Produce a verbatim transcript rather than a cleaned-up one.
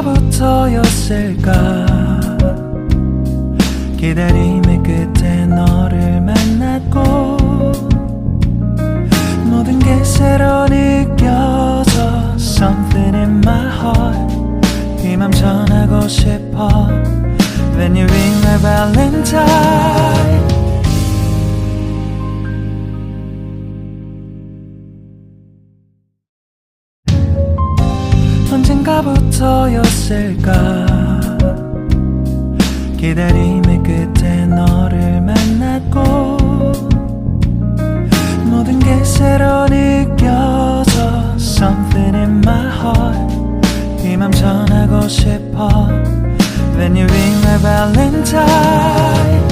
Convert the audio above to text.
언젠가부터였을까 기다림의 끝에 너를 만났고 모든 게 새로 느껴져 Something in my heart 이 맘 전하고 싶어 When you ring my Valentine 언젠가부터였을까 기다림의 끝에 너를 만났고 모든 게 새로 느껴져 Something in my heart 이 맘 전하고 싶어 When you ring my Valentine